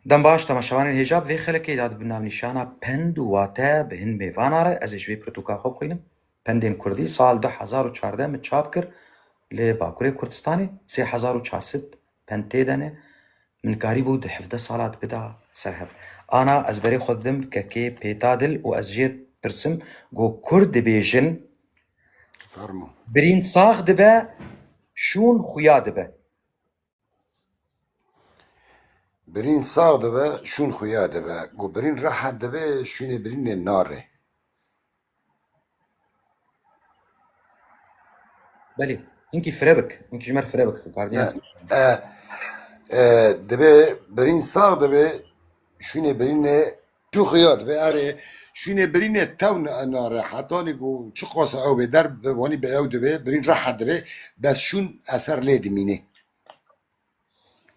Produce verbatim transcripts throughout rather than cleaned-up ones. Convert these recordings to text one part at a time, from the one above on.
Dem baş, temaşevanên hêja, bi vê xelekê de di bin navnîşana pend û wate bi hin mêvana re, ez ê ji vê pirtûka xwe bixwînim. Pendên Kurdî, sal du hezar û çardeh min çap kir, li Bakurê Kurdistanê sê hezar û çar sed pend tê de ne. Min karîbû di hevdeh sala di bida ser hev. Ana ez berê xwe didim kekê Pêta Dil û ez jê pirsim, got, Kurd dibêjin, Fermo. Birîn sax dibe, şûn xuya dibe. Birîn sax dibe, şûn xuya dibe. Ku birîn rehet dibe, şûnê birînê nare. Belê, hinkî fire bik, hinkî ji me re fire bik, gardiyan. E, e, e, dibe birîn sax dibe, şûnê birînê şûn xuya dibe. Erê, şûnê birînê tew na-, nare. Hetanî ku çiqas ew bê der, bi wanî bi ew dibe, birîn rehet dibe, bes şûn eser lê dimîne.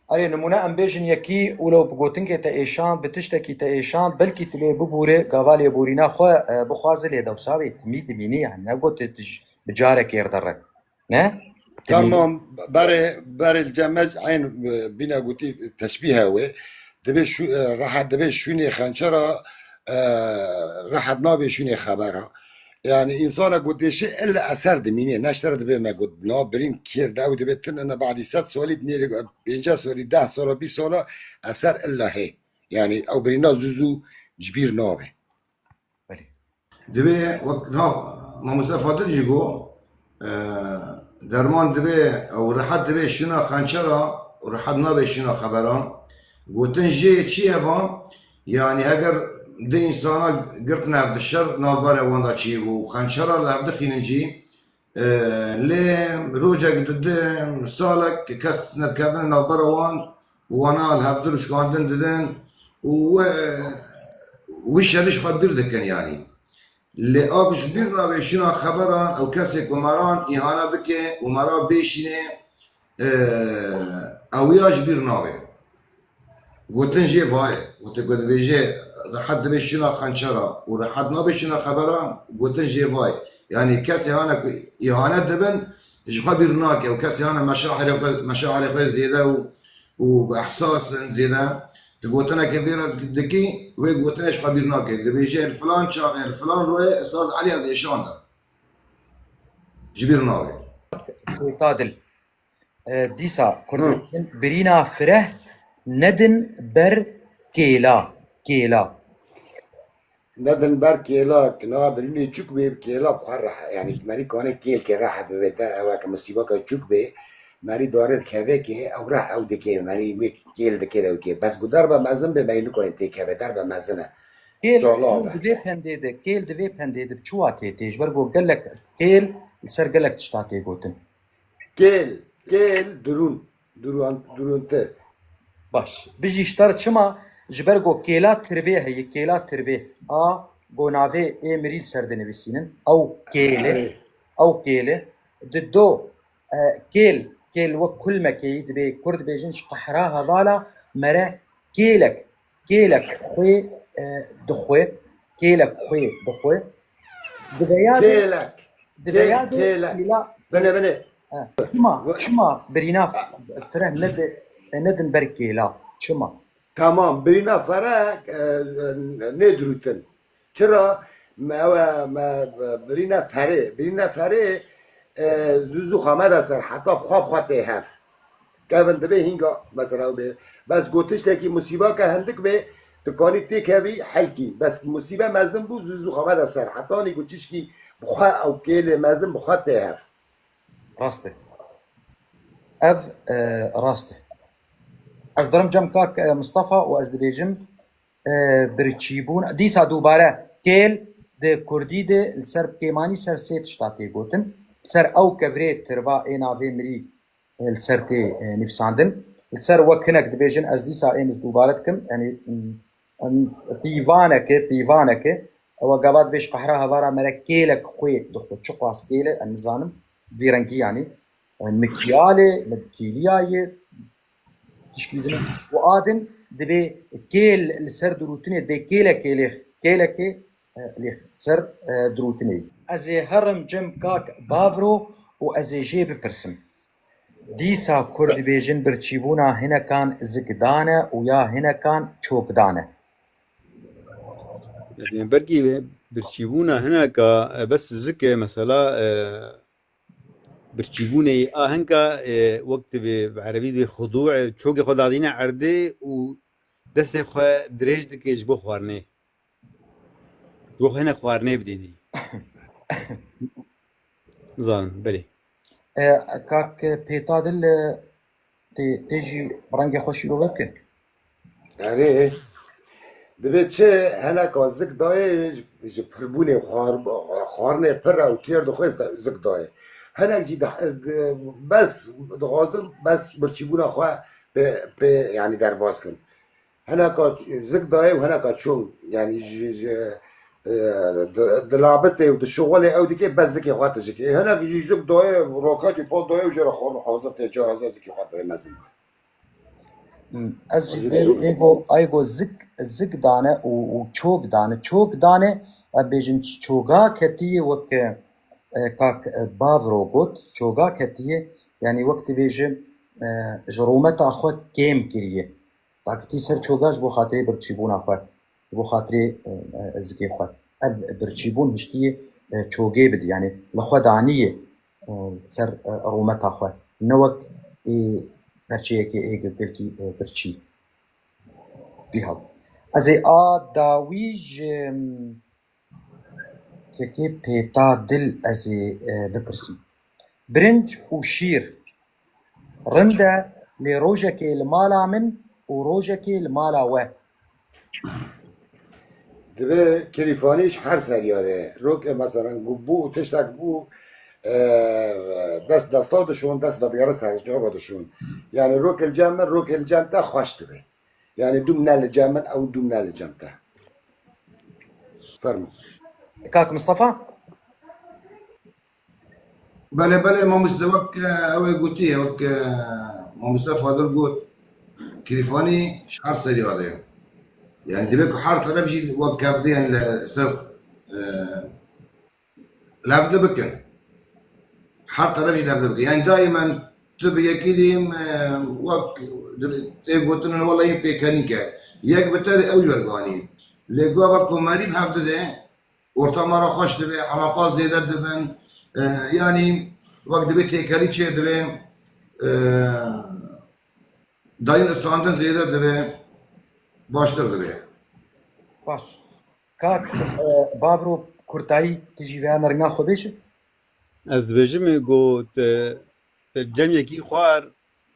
Erê, nimûne em bêjin yekî, wilo bi gotinkê te êşand, bi tiştekî te êşand, belkî tu lê bibûrê, gava lêborîna xwe, e, bixwaze lê dewsa wê timî dimînî, yani ne got tu ji, bi carekê re derre. Ne? Timî. Tamam, berê, berê li cem me eyn, e, bîna gotî teşbîhe wê. Dibê şû-, e, rehet dibê şûnê xençera, e, rehet nabê şûnê xebera. Yani însana ku dêşê illa eser dimînê. Ne ji te re dibê me got, na birîn kêr de ew dibê tin ina badî sed salî dinêrê, pênceh salî, deh sala, bîst sala eser illa hê. Yani ew birîna zû zû ji bîr nabe. Belê. Dibê wek niha mamoste Fadil jî got, e, derman dibê ew rehet dibê şina xençera û rehet nabe şina xeberan. Gotin jê çi ye van? Yani heger di însana girtine hev di şer navbera wan de çêbû û xençera li hev dixînin jî, e, lê rojek, di di salek kes nedikevin navbera wan û wana li hev di rûşkandin didin û we, wî şerî ji xwe bîr dikin yani. Lê av ji bîr nabe şina xeberan ew kesê ku me ran îhane bike û me ra bêşîne, e, ew ya ji bîr nabe. Gotin jê vayê. Wextê ku dibêje rehet dibe şina xençera û rehet nabe şina xeberan, gotin jê vayê. Yani kesê hane ku îhane dibin, ji xwe bîr nake û kesê hane meşairê xwe, meşairê xwe zêde û, û bi ehsas in zêde. Tu gotineke vê re dikî, wê gotinê ji xwe bîr nake. Dibêje, li filan çaxê, li filan royê Ustaz Elî ez êşanda. Ji bîr nabe. Pêta Dil. E, dîsa Hı. Kurdên birîna fireh nedin ber kêla. Kêla. Nedin ber kêla, na birînê çûk bê, kêla bi xwe rehe. Yani merî kanê kêl kê rehet bibe, te ew ke musîbaka çûk bê, merî darê dikeve kê, ew reh ew dike, merî wê kêl dike de wê kê. Bes ku derbe mezin bê, merî nikanê têkeve, derbe mezin e. Kêl, Cala kêl be. Di vê pendê de, kêl di vê pendê de bi çi watê tê? Ji ber ku gelek kêl li ser gelek tişta tê gotin. Kêl, kêl, dirûn, dirûn, dirûntir. Baş. Bijî ji te re çima? Ji ber ku kêla tirbê heye, kêla tirbê. A, ku navê ê mirî li ser dinivîsînin. Ew kêl e. Erê. Ew kêl e. Di do, e, kêl, kêl wek kulmekê yî dibê, Kurd dibêjin ji qehra hevala mere kêlek, kêlek xwê, e, dixwe, kêlek xwê dixwe. Diveya de, Kêlek. Diveya Kê-, de kêlek. Kêla. Bine, bine. Ha, çima, Ve- çima birîna fireh nedi-, nedin ber kêla? Çima? Tamam, birîna fireh, e, e, nêdirûtin. Çira? Me, ew e, me, e, birîne ferê. Birîne ferê, e, zû zû xwe mede ser, heta bi xwe bi xwe tê hev. Kevin dibê hînga, mesela, ew bê. Bes got tiştekî musîbake hindik bê, tu kanî têkevî helkî. Bes musîbe mezin bû, zû zû xwe mede ser. Hetanî ku tişkî bi xwe ew kêlê mezin bi xwe tê hev. Rast e. Ev, e, rast e. Ez dirim cem kak, e, Mistefa û ez dibêjim, e, birçîbûn. Dîsa dubare kêl di kurdî de li ser kêmanî ser sê tişta tê gotin. Li ser ew kevirê tirba ê navê mirî, e, li ser tê, e, nivîsandin. Li ser wek hinek dibêjin, ez dîsa êm ez dubare dikim. Yanî, m, em, pîvaneke, pîvaneke, ew gava dibêj qehra hevara mere kêlek xwê dixwe. Çiqas kêl e, em nizanim. Vî rengî yanî, e, mikyalê, mitkîliya ye, tişkî din. Û a din dibê kêl li ser dirûtinê, dibê kêlekê lê, kêlekê, e, lê ser, e, dirûtinê. Ez ê herim cem kak Bavro û ez ê jê bipirsim. Dîsa Kurd dibêjin birçîbûna hinekan zikdan e û ya hinekan çokdan e. Yani belkî birçîbûna hineka e, bes zik e mesela e, birçîbûnê a hinka e, wek dibê bi erebî dibê xudû e, çokê xwe dadîne erdê û destê xwe dirêj dike ji bo xwarinê. Ji bo hinek xwarinê bidînî. Zanim, belê. E, kak Pêta Dil, e, tê, tê jî rengê xwe şîrove bike. Erê, dibê çi hineka zik dayê ji, ji pirbûnê xwar-, xwarinê pir e û têr dixwe zik dayê. Hinek jî di, di, bes dixwazin bes birçîbûna xwe pê, pê, yanî derbas kin. Hineka zik dayê û hineka çûn, yanî ji, ji, e, di, di labitê û di şixulê ew dikê bes zikê xwe tijikê. Hinek jî zik dayê, roketî pat dayê û jê re xwarin hazir tê cihazê zikê xwe dayê mezin dayê. Hmm, ez jî vê, vê go, ay go zik, zik dane û, û çok dane. Çok dane, em bêjin çoga ketiye wek, e, kak, e, Bavro got, çoga ketiye, yanî wek dibêjin, e, ji rûmeta xwe kêm kiriye. Takitî ser çoga ji bo xatirê birçîbûna xwe, ji bo xatirê, e, e, zikê xwe. Ev birçîbûn hiştiye, e, çogê bidî, yanî li xwe daniyê, e, ser, e, rûmeta xwe. Ne wek ê perçeyekê ê gelkî, e, birçî. Vî hal. Ez ê a dawî ji, Kekê Pêta Dil ez ê, e, bipirsim. Birinc û şîr rind e, lê rojekê li mala min û rojekê li mala we. Dibe kêlîfanî ji her seriya de. Roke meselen ku bû û tiştek bû, e, dest desta dişon, dest vedigere ser cava dişon. Yani roke li cem min, roke li cem te xweş dibe. Yani dûm ne li cem min, ew dûm ne li cem te. Fermo. Kak Mistefa? Belê, belê, mamoste, wek, e, ew ê gotiye, wek, e, mamoste Fadil got, kêlîfanî ji her seriya de. Yani dibe ku her teref jî wek kevdê, yani li ser, e, levde bikin. Her teref jî levde bikin. Yani daimen tu bi yekî dî, e, wek tê gotin, wela yên pêkenî ke. Yek bi te de ew jî werganî. Lê gava ku merî bi hevdî de, ortama re xweş dibe, eleqa zêde dibin. E, yanî wek dibê têkelî çê dibe, e, dayîn standin zêde dibe, baştir dibe. Baş. Kak, e, Bavro, kurtayî tu jî vê ringa xwe bêje. Ez dibêjim ku te, te cem yekî xwar,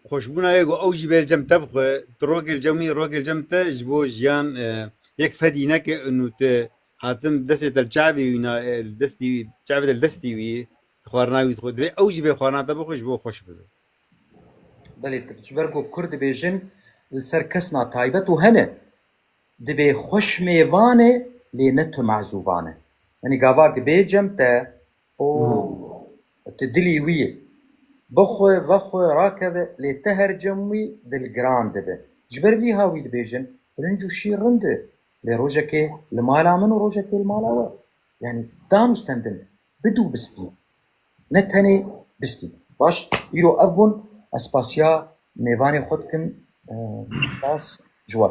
xweşbûna ye ku ew jî bê li cem te bixwe, tu rokê li cem wî, rokê li cem te ji bo jiyan, e, yek fedî neke û tu hatin destê te li çavê wî na, e, li destî wî, çavê te li destî wî, tu xwarina wî dixwe. Divê ew jî bê xwarina te bixwe ji bo xweş bibe. Belê, tu ji ber ku Kurd dibêjin li ser kesna taybet û hene, dibê xweş mêvan e, lê ne tu mezûban e. Yanî gava ku bê cem te û tu dilî wî ye. Bixwe, vexwe, rakeve, lê te her cem wî dilgiran dibe. Ji ber vî ha wî dibêjin, birinc û şîr rind e, lê rojekê li mala min û rojekê li mala we. Yanî danûstendin, bidû bistî. Ne tenê bistî. Baş, îro ev bûn, ez spasiya mêvanê xwe dikim, e, spas ji we.